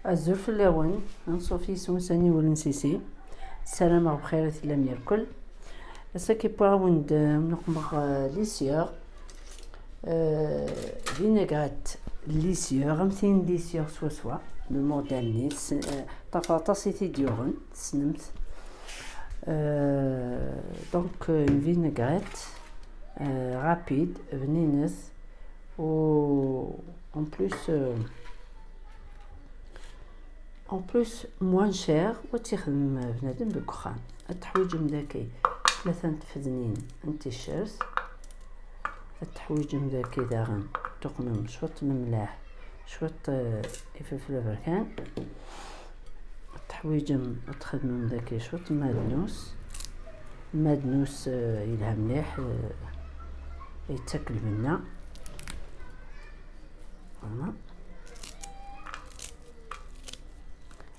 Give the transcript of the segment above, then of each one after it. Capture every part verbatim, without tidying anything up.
Azul fell-awen, anṣuf yis-wen s aniwel n Sisi. Ssarameɣ bxir i tellam yerkel. Ass-agi wwiɣ-awen-d, eh, nuqmeɣ, eh, les sciures. Eh, vinaigrette les sciures, am tin les sciures swaswa, le modèle-nni, tess-, eh, ṭṭaf aṭas i t-id-yuɣen, tessnem-t. Eh, donc, eh, une vinaigrette, eh, rapide, bninet, u en plus, eh, en plus moins cher, u ad tt-ixdem bnadem deg uxxam. Ad teḥwiǧem daki tlata n tfednin n ticcert, ad teḥwiǧem daki daɣen tuqmem cwiṭ n lemleḥ, cwiṭ, eh, ifelfel aberkan. Ad teḥwiǧem ad txedmem daki cwiṭ n madnus. Madnus, eh, yelha mliḥ, eh, yettak lbenna. Voilà.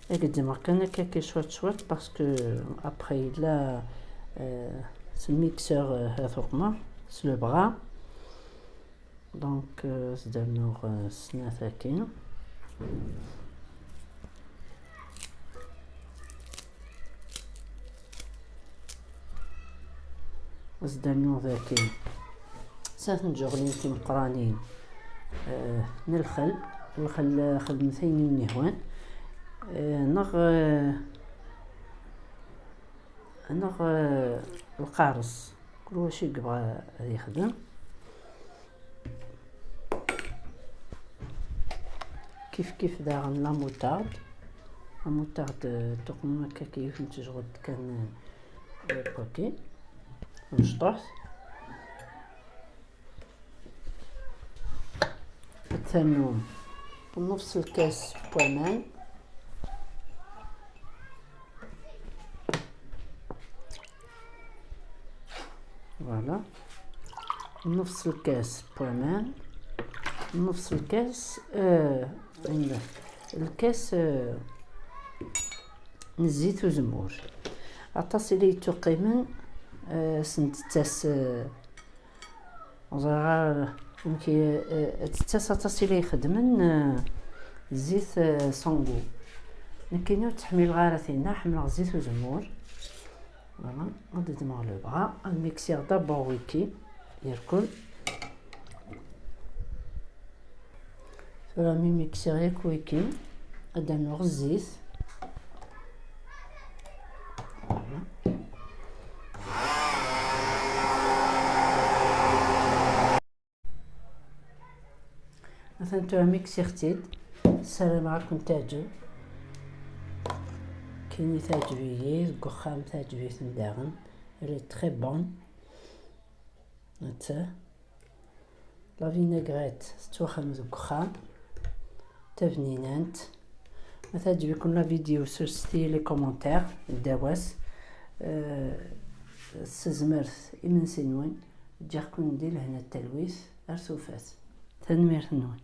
Ad gezzmeɣ kan akka cwiṭ cwiṭ, parce que après yella, eh, s lmixeur, eh, ad t-uqmeɣ s le bras. Donc, euh, ad s-d-rnuɣ, euh, snat akkin. Ad s-d-rnuɣ daki snat n tjeɣlin timeqqranin, euh, n lxel. Lxel, euh, xedmet ayen i wen-yehwan. Euh, neɣ, euh, neɣ, euh, lqares. Kul wacu i yebɣa ad yexdem. Kif kif daɣen la moutarde. La moutarde, euh, tuqmem akka yiwet n tejɣelt kan, euh, poké. Mecṭuḥt. Ad ternum nefs lkas n waman. Voilà. Nefs lkas n waman. Nefs lkas, euh, lkas, euh, n zzit uzemmur. Aṭas i la yettuqqimen, euh, s nettas, euh, Ur ẓriɣ ara amek i, eh, tettas aṭas i la ixeddmen, eh, zzit, eh, sans goût. Nekkini ur ttḥemmileɣ ara tinna, ḥemmleɣ zzit uzemmur. Voilà, ad ddmeɣ le bras, ad miksiɣ d'abord wiki, yerkul. Tura mi miksiɣ yakk wiki, ad d-rnuɣ zzit. Voilà. Atan tura miksiɣ-tt-id. Ssarameɣ ad kent-teɛǧeb. Kini teɛǧeb-iyi, deg uxxam teɛǧeb-iten daɣen. Elle est très bonne. Netta. La vinaigrette tettwaxdem deg uxxam, tabninant. Ma teɛǧeb-iken la vidéo, ssurset-iyi les commentaires, ddaw-as. Euh, tessezmert imensi-nwen, ǧǧiɣ-ken di lehna d talwit, ar tufat. Tanemmirt-nwen.